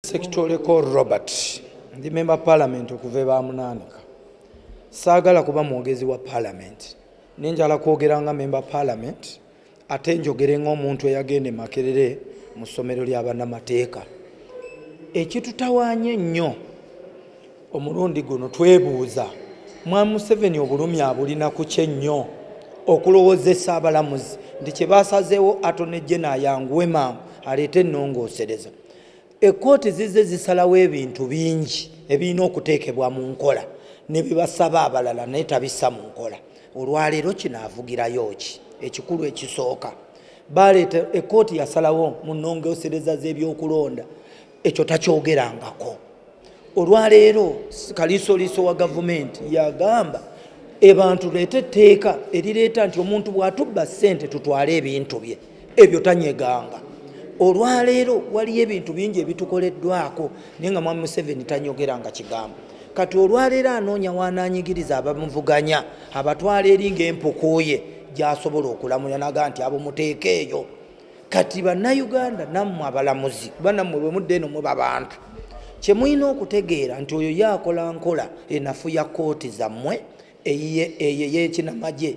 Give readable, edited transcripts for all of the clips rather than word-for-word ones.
Ssekitoleko Robert, ndi member parliament okuva e Baamunaanika. Saagala kuba mwogezi wa parliament, naye njagala kwogera nga member parliament, ate njogere ng'omuntu eyagenda e Makerere mu ssomero lya bannamateeka. Ekitutawaanya ennyo omulundi guno, twebuuza Mwami Museveni obulumi abulina ku ki ennyo okulowoozesa abalamuzi nti kye baasazeewo Attorney General ayanguwe mangu aleete ennongoosereza. Ekkooti zizze zisalawo ebintu bingi ebirina okuteekebwa mu nkola ne bibasaba abalala, naye tabissa mu nkola. Olwaleero kino avugirayo ki? Ekikulu ekisooka, baleeta ekkooti yasalawo mu nnongoosereza z'ebyokulonda, ekyo takyogerangako. Olwaleero kaliisoliiso wa gavumenti yagamba ebantu leeta etteeka erireeta nti omuntu bw'atubba ssente tutwale ebintu bye, ebyo tanyeganga. Olwaleero waliyo ebintu bingi ebitukoleddwako, naye nga Mwami Museveni tanyogeranga kigambo. Kati olwaleero anoonya w'anaanyigiriza abamuvuganya, abatwala eri ng'empuku ye gy'asobola okulamula, naga nti abo muteeke eyo. Kati Bannayuganda nammwe abalamuzi, kuba nammwe bwe mudda eno muba bantu, kye mulina okutegeera nti oyo ye akola nkola enafu ya kkooti zammwe eyo ey'ekinamagye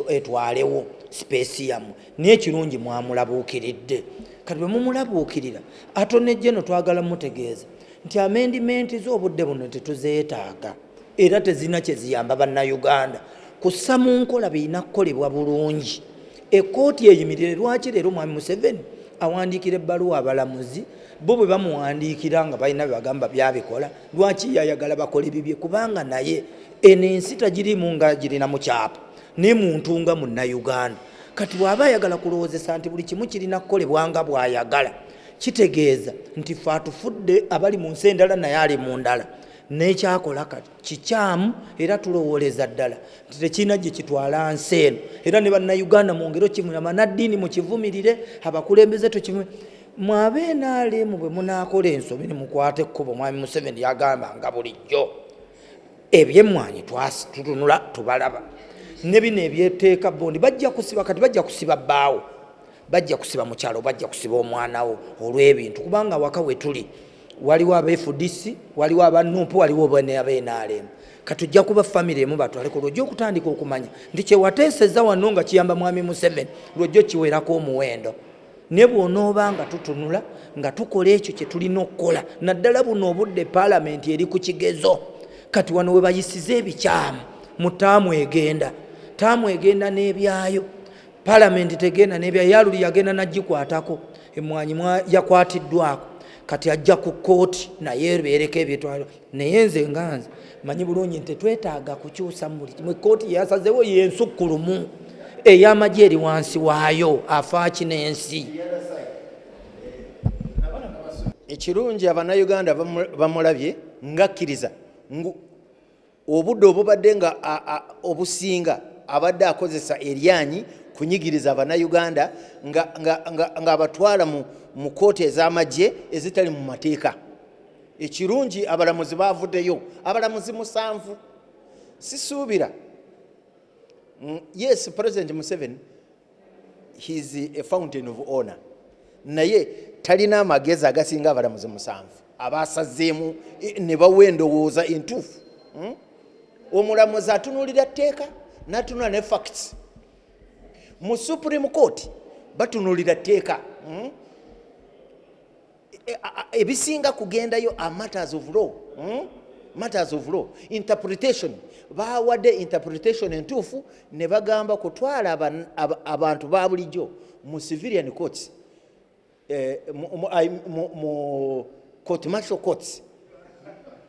etwalewo sipeesi yammwe, naye ekirungi mwamulabuukiridde. Kati bwe mumulabuukirira, Attorney General twagala mutegeeza nti amendimenti z'obudde buno tetuzeetaaga era tezirina kye ziyamba Bannayuganda. Kussa mu nkola birina kukolebwa bulungi, ekkooti eyimirire. Lwaki leero Mwami Museveni awandiikira ebbaluwa abalamuzi bo bwe bamuwandiikira nga balina bye bagamba byabikola? Lwaki yayagala bakole bibye? Kubanga naye eno ensi tagirimu nga girina mu kyapa, naye muntu nga Munnayuganda. Kati bw'aba ayagala kulowoozesa nti buli kimu kirina kukolebwa nga bw'ayagala, kitegeeza nti fe atufudde abali mu nsi endala, naye ali mu ndala. N'ekyakola kati kikyamu, era tulowooleza ddala nti tekirina gye kitwala nsi eno. Era ne Bannayuganda mwongere okivumira, bannaddiini mukivumirire, abakulembeze tukivumirire. Mwabe NRM bwe munaakola ensobi ne mukwata ekkubo Mwami Museveni yagamba nga bulijjo ebyemmwanyi tutunula tubalaba, ne bino ebyeteeka bondi bajja kusiba. Kati bajja kusiba bbaawo, bajja kusiba mukyalo, bajja kusiba omwana wo olw'ebintu, kubanga waka we tuli waliwo aba FDC, waliwo aba NUP, waliwo aba NRM. Kati ojja kuba famire emu batwaleko. Lwojja okutandika okumanya nti kyewateeseza wano nga kiyamba Mwami Museveni, lwojja okiwerako omuwendo. Ne bw'onooba nga tutunula nga tukola ekyo kye tulina okukola, naddala buno obudde paalamenti eri ku kigezo. Kati wano we bayisiza ebikyamu mu taamu egenda, taamu egenda n'ebyayo, paalamenti tegenda n'ebyayo. Yaluli yagenda nagikwatako emwanyi yakwatiddwako, kati ajja ku kkooti naye beereko ebyetwalo. Naye nze nga nze manyi bulungi nti tetwetaaga kukyusa mu buli kimu. Ekkooti yasazeewo yensukkulumu, ey'amagye eri wansi waayo, afaaki n'ensi. Ekirungi Abannayuganda bamulabye ngakkiriza obudde obubadde nga obusinga abadde akozesa eryanyi kunyigiriza Abannayuganda ng'abatwala mu kkooti ez'amagye ezitali mu mateeka. Ekirungi abalamuzi bavuddeyo, abalamuzi 7. Sisuubira. Yes, President Museveni, he's a fountain of honor, naye talina amagezi agasinga abalamuzi 7 abasazeemu ne bawa endowooza entuufu. Omulamuzi atunuulira tteeka n'atunula ne facts. Mu Supreme Court batunuulira tteeka. Ebisinga kugendayo are matters of law. Matters of law interpretation. Bawadde interpretation entuufu ne bagamba kutwala abantu ba bulijjo mu civilian courts, mu court martial courts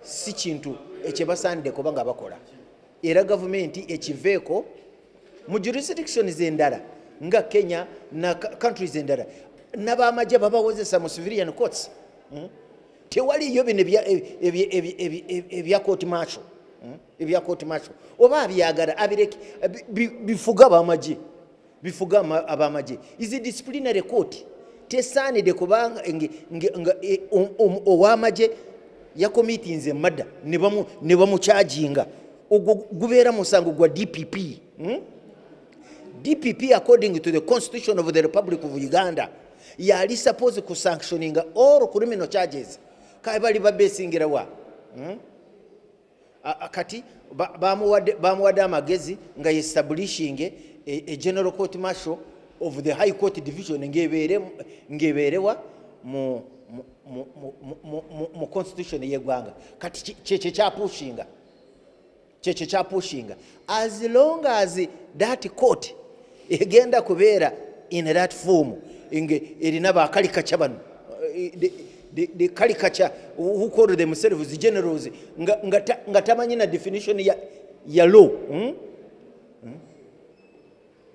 si kintu ekyebasaanidde kuba nga bakola. Era gavumenti ekiveeko. Mu jurisdictions endala nga Kenya na countries endala, n'abamagye babawozesa mu civilian courts. Tewaliyo bino ebya court martial. Ebya court martial oba abyagala abireke, bifuga abamagye, bifuga abamagye. Izi disciplinary court tesaanidde, kubanga ow'amagye yakomitinze murder ne bamukyajinga, ogwo gubeera musango gwa DPP. DPP, according to the Constitution of the Republic of Uganda, yali supposed kusanctioninga all criminal charges. Kale bali babesingira wa? Kati bamuwadde amagezi nga establishing a general court martial of the high court division ngebeerewa mu constitution y'eggwanga. Kati kyekyo kyapushinga, kyekyo kyapushinga. As long as that court egenda kubeera in that form, erina bakalikacha bano, the caricature who call themselves generals, nga tamanyi na definition ya law,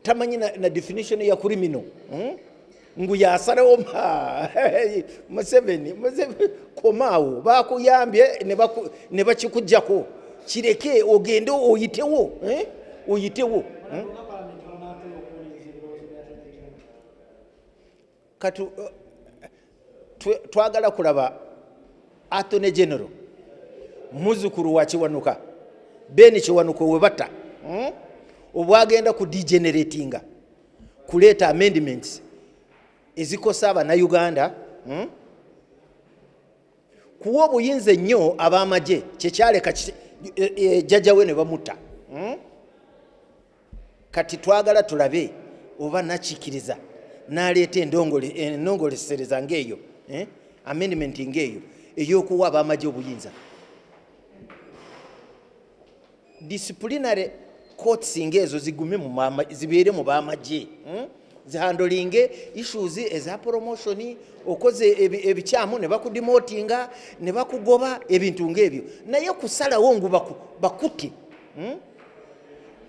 tamanyi na definition ya criminal, ngu yasalawo Museveni komaawo bakuyambye ne bakikuggyako, kireke ogende oyitewo, oyitewo. Kati twagala kulaba Attorney General muzukuru wa Kiwanuka, Ben Kiwanuka we batta, obwagenda ku degeneratinga kuleeta amendments ezikosa Abannayuganda, kuwa obuyinza ennyo ab'amagye, kyekyaleka jjajja we ne bamutta. Kati twagala tulabe oba nakikkiriza n'aleeta ennongolesereza ng'eyo, amendment ng'eyo ey'okuwa ab'amagye obuyinza. Disciplinary courts ng'ezo zigume zibeere mu b'amagye, zihandolinge issues eza promotion, okoze ebikyamu ne bakudemotinga ne bakugoba, ebintu ng'ebyo. Naye kusalawo ngu bakutte,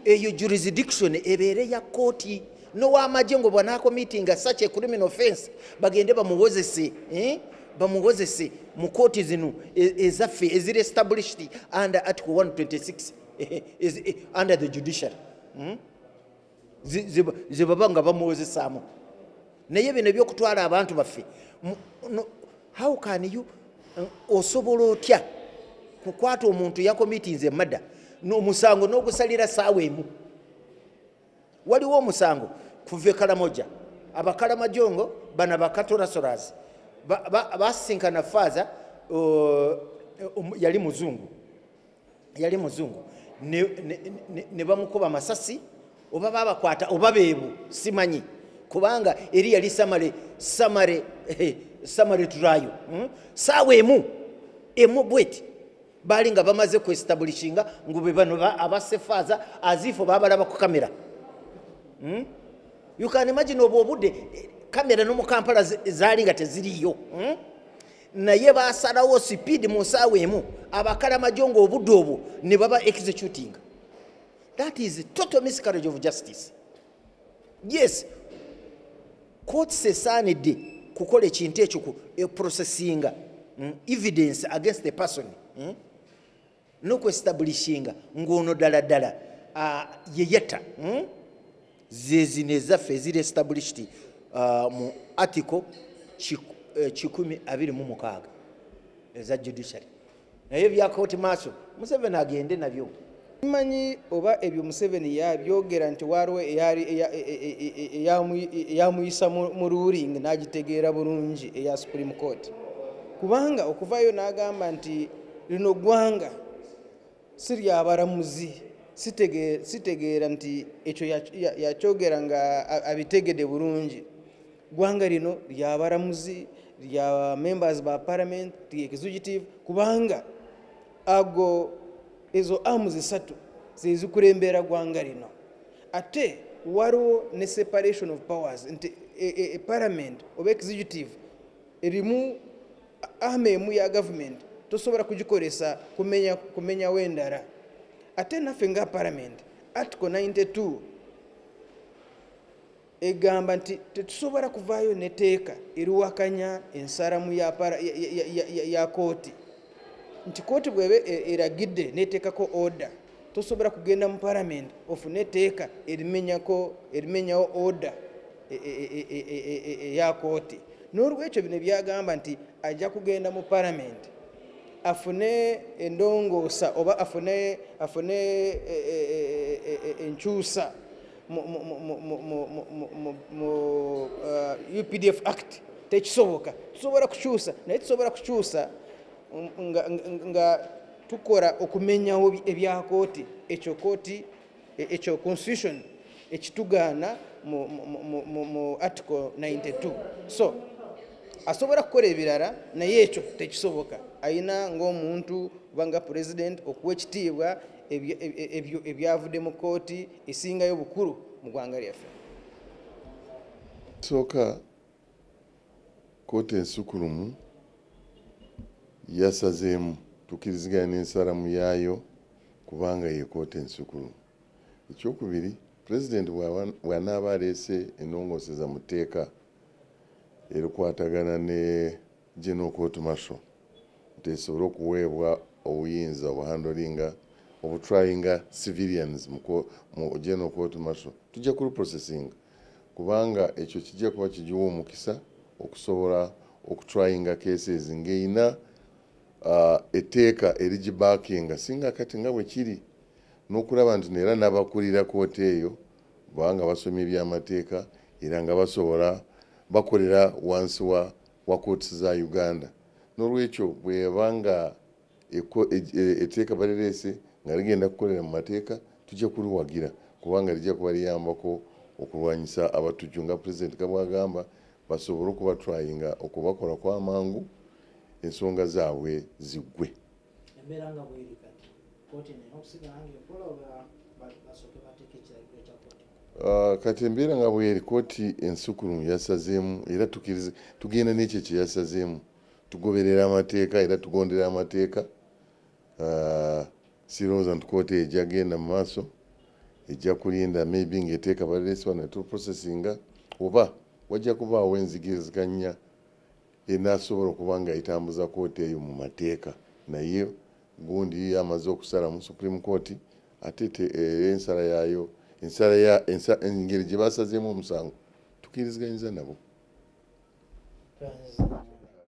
eyo jurisdiction ebeere ya kooti. N'ow'amagye ngo bw'anaakomitinga such a criminal offense, bagende bamuwozese, bamuwozese mu kooti zino ezaffe eziri established under article 126 under the judiciary, zebaba nga bamuwozesaamu. Naye bino ebyokutwala abantu baffe, how can you, osobola otya kukwata omuntu yakomitinze murder n'omusango n'ogusalira saawa emu? Waliwo omusango kuva e Karamoja, Abakaramajongo bano bakatorasoras basinkana faaza, yali muzungu, yali muzungu, ne bamukuba amasasi, oba babakwata oba beebu simanyi, kubanga eri yali summary trial, saawa emu bweti baali nga bamaze ku establishinga ngu be bano abasefaaza azifu babalaba ku kamera. You can imagine obwo obudde kamera no mu Kampala zaali nga teziriyo, naye basalawo speed mu ssaawa emu Abakaramajongo obudde obwo ne baba executing. That is total miscarriage of justice. Yes, courts esaanidde kukola ekintu ekyo ku processinga evidence against the person, n'okuestablishinga ng'ono ddala ddala ye yatta. Ze zino ezaffe eziri established mu article 126 eza judiciary. Naye bya court martial Museveni agende nabyo. Simanyi oba ebyo Museveni yabyogera nti waliwo eyamuyisa mu ruling n'agitegeera bulungi eya Supreme Court, kubanga okuvayo n'agamba nti lino ggwanga si lyabalamuzi, sitegeera nti ekyo yakyogera nga abitegedde bulungi. Ggwanga lino lyabalamuzi, lya members ba parliament, lya executive, kubanga ago ezo amu zisatu zezikulembera ggwanga lino. Ate waliwo ne separation of powers nti parliament oba executive erimu arm emu ya government, tosobola kugikozesa kumenyawo endala. Ate naffe nga parliament article 92 egamba nti tetusobola kuvaayo n'etteeka eriwakanya ensalamu ya kooti, nti kooti bw'eba eragidde n'eteekako order, tosobola kugenda mu parliament ofune etteeka erimenyawo order eya kooti. N'olwekyo bino byagamba nti ajja kugenda mu parliament afune endongoosa oba afune enkyusa mu UPDF Act, tekisoboka. Tusobola kukyusa, naye tusobola kukyusa nga tukola okumenyawo ebya kooti. Ekyo kooti, ekyo constitution ekitugaana mu article 92. So asobola kukola ebirala, naye ekyo tekisoboka. Ayina ng'omuntu oba nga president okuwa ekitiibwa ebyo ebyavudde mu kooti esingayo bukulu mu ggwanga lyaffe. Sooka kooti ensukulumu yasazeemu, tukkiriziganya n'ensalamu yaayo kubanga ye kooti ensukulumu. Ekyokubiri, pulezidenti bw'anaaba aleese ennongooseza mu tteeka erikwatagana ne General Court Martial nti esobole okuweebwa obuyinza obuhandolinga obutryinga civilians mu General Court Martial, tujja kuluprocessinga kubanga ekyo kijja kuba kigiwa omukisa okusobola okutryinga cases ng'erina etteeka erigibackinga, singa kati nga bwe kiri n'okulaba nti era n'abakulira kooti eyo kubanga basomye ebyamateeka era nga basobola bakolera wansi wa kooti za Uganda. N'olwekyo bweba nga etteeka balireese nga ligenda kukolera mu mateeka, tujja kuliwagira kubanga lijja kuba liyambako okulwanyisa abatujju nga pulezidenti bw'agamba, basobole okubatryinga okubakolako amangu ensonga zaabwe ziggwe. Embeera nga bweri kati, kooti erina okusigala ng'ekola oba basooke bateeke ekiragiro kya kooti? Kati embeera nga bweri, kooti ensukulumu yasazeemu era tugenda n'ekyo kye yasazeemu, tugoberera amateeka era tugondera amateeka. Sirowooza nti kooti ejja genda mu maaso, ejja kulinda maybe ng'etteeka balireese wano tuprocessinga, oba wajja kubaawo enzikiriziganya enaasobola okuba nga etambuza kooti eyo mu mateeka. Naye gundi yamaze okusala mu Supreme Court, ate ensala yaayo, engeri gye basazeemu omusango tukkiriziganyiza nabo.